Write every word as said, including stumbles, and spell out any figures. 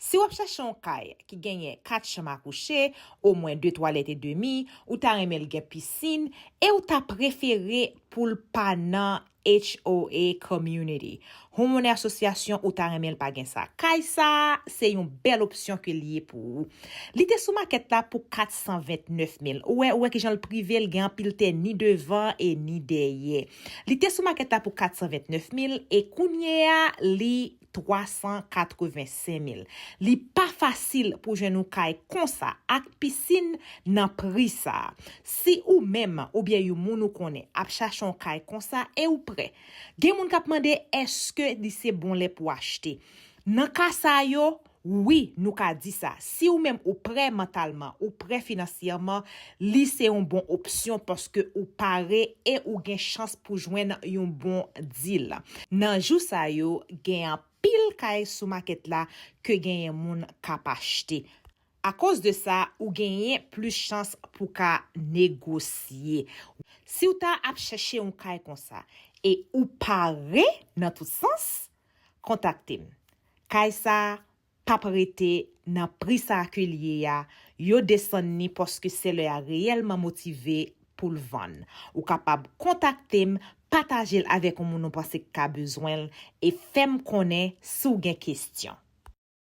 Si w ap chache yon kay ki genyen kat chanm a kouche, omwen de twalèt e demi, ou ta renmen l gen pisin, e ou ta prefere pou l pa nan H O A community. Homeowner Association, ou ta renmen l pa gen sa. Kay sa a, se yon bèl opsyon ke l ye pou ou. Li te sou makèt la pou kat san vennèf mil. Ou wè, ou wè kijan l prive, l gen anpil tè ni devan e ni dèyè. Li te sou makèt la pou kat san vennèf mil e kounye a, li twa san katrevensenk mil. Li pa fasil pou jwenn yon kay konsa ak pisin nan pri sa a. Si ou menm oubyen yon moun ou konnen ap chache yon kay konsa e ou prè, gen moun k ap mande èske li se bon lè pou achte. Nan ka sa yo, wi, nou ka di sa. Si ou menm ou prè mantalman, ou prè finansyèman, li se yon bon opsyon paske ou pare e ou gen chans pou jwenn yon bon deal. Nan jou sa yo, gen anpil kay sou makèt la ke genyen moun k ap achte. Akoz de sa, ou genyen plis chans pou ka negosye. Si w ta ap chèche yon kay konsa e ou pare nan tout sans, kontakte m. Kay sa a p ap rete nan pri sa a ke l ye a, yo desann li paske selè a reyèlman motive pou l vann. Ou kapab kontakte m, pataje l avèk yon moun ou panse k ka bezwen l, e fè m konnen si w gen kesyon.